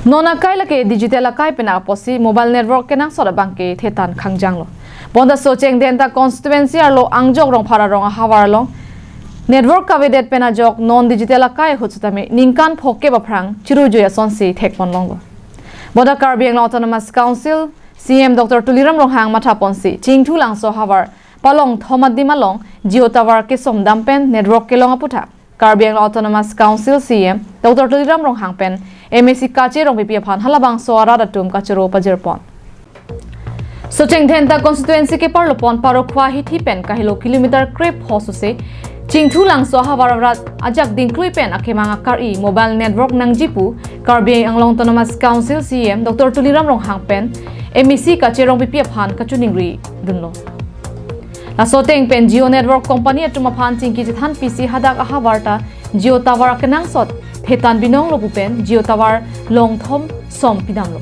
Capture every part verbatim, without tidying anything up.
Non akai lake digital akai pen apotsi mobile network kenangsot abangke thetan khangjanglo. Bonta Socheng Dhenta constituency arlo Angjok Rongphar arong ahavar along network kavedet pen ajok non digital akai ahut sitame ningkan phokep aphrang chirujui asonsi thekpon longlo. Bonta Karbi Anglong Autonomous Council C E M Doctor Tuliram Ronghang mathaponsi Chingthu Langso ahavar palong thom adim along Jio tower kesomdam pen network kelong aputhak Karbi Anglong Autonomous Council C E M Doctor Tuliram Ronghang pen M A C Kache Rongpipi aphan halabangso arat atum kachoro pajirpon. Socheng Dhenta constituency keparlopon Parokhwa hithi pen kahelo kilometer krepho sose Chingthu Langso ahavar arat ajak dingklui pen akemang akari mobile network nangji pu Karbi Anglong Autonomous Council C E M Doctor Tuliram Ronghang pen M A C Kache Rongpipi aphan kachiningri dunlo. Laso ateng pen Jio Network Company atum aphan chingki chethan pisi hadak ahavar ta Jio tower kenangsot thetan binong lo pu pen Jio tower long thom som pidamlo.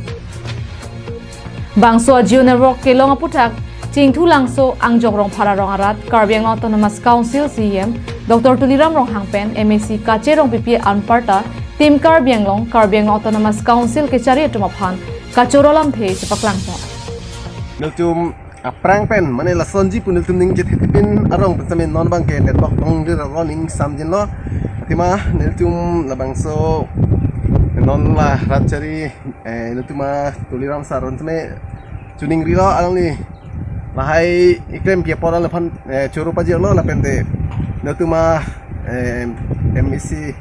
Bangso Jio Network kelong aputhak Chingthu Langso Angjok Rongphar arong arat Karbi Anglong Autonomous Council C E M Doctor Tuliram Ronghang pen M A C Kache Rongpipi anparta Team Karbi Anglong, Karbi Anglong Autonomous Council kechari atum aphan kachoro lamthe chepaklangpon. Nelitum aphrang pen mane lasonji pu nelitum ning chethe pin arong pen sitame non abangke network tong dir aro ning samjinlo. Athema nelitum labangso non la rat chari, eh, nelitum a Tuliram sir aron sitame chiningrilo, alangli lahai ikrem pi apor alangli aphan, eh, choro pajirlo lapen te nelitum a, eh, M A C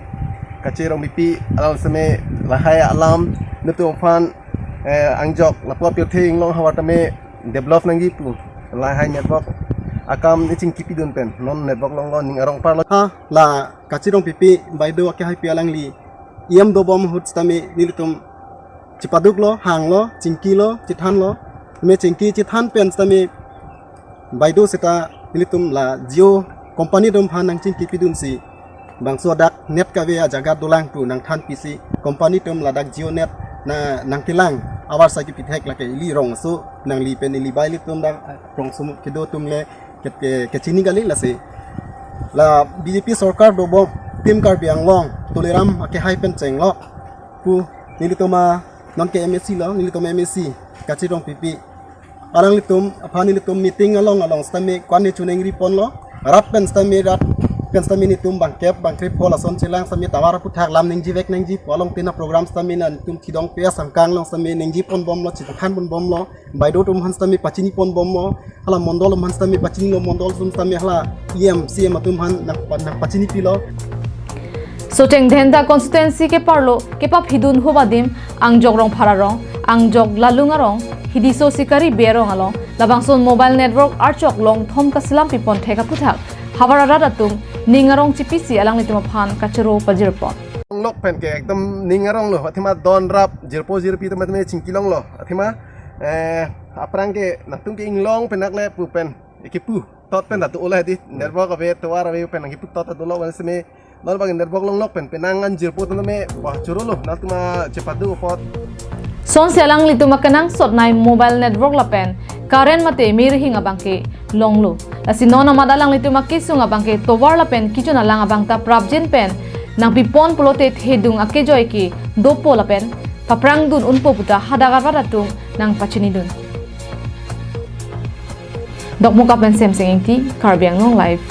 Kache Rongpipi alang sitame lahai alam nelitum aphan, eh, Angjok lapu apirthe inglong ahavar tame develop nangji pu lahai network akam ni chingki pidun pen non network longlo, ning arong parlo. Ha, la Kache Rongpipi baideo akehaipi alangli E M dobom ahut sitame nelitum chepaduklo, hanglo, chingkilo, chethanlo. Me chingki chethan pen sitame baideo seta nelitum la Jio company atum aphan nangchingki pidunsi bangso dak net kave ajaga dolang pu nangthan pisi company atum ladak Jio net na nangkelang avarsai kepithek lake ili rongso nangli pen ili bai ilitum dak rongso kedo atum le ke, ke, kechini kali lasi. La B J P sorkar dobom Team Karbi Anglong Tuliram akehai pen chenglo pu nelitum a non ke M A C lo, nelitum M A C Kache Rongpipi alanglitum aphan nelitum meeting along along sitame kwan ne chuningri ponlo. Rat pen sitame rat pen sitame nelitum bangkep bangkrepho lason chelang sitame tower aputhak lam ningjivek nangji pu along tina program sitame nelitum Thidong P S angkang along sitame ningji ponbomlo, chethan ponbomlo. Baideo atum aphan sitame pachini ponbomlo. Hala mondol atum aphan sitame pachinilo, mondol atum sitame hala E M, C E M atum aphan nang, nangpachini pilo. Socheng Dhenta constituency keparlo kepaphidun hup adim Angjok Rongphar arong, Angjok Lalung arong, Hidiso Sikari Bey arong along labangson mobile network archok long thom kasilam pipon thek aputhak havar arat atum ning arong chipisi alanglitum aphan kachoro pajirpon. Lok pen ke ekdom ning aronglo, athema don rap jirpo jirpi teman-teman chingki longlo, athema, eh, aphrang ke nangtum ke inglong pen akle pu pen ekipu tot pen atu ola di network ave tower ave pen nangkipu tot atu lo wan sitame non abang network longlok pen penang an jirpo tame ba choro lo nangtum a chepadu apot. Sonsi alanglitum akenangsot nai mobile network lapen current mate mirhing abangke longlo. Lasi non amat alanglitum akesung abangke tower lapen kichun alang abang ta prapjin pen nangpipon pulote thedung akejoi ke dopo lapen paprangdun unpo puta hadak arat atum nangpachinidun. Dokmoka pen Semsing Ingti, Karbi Anglong Live.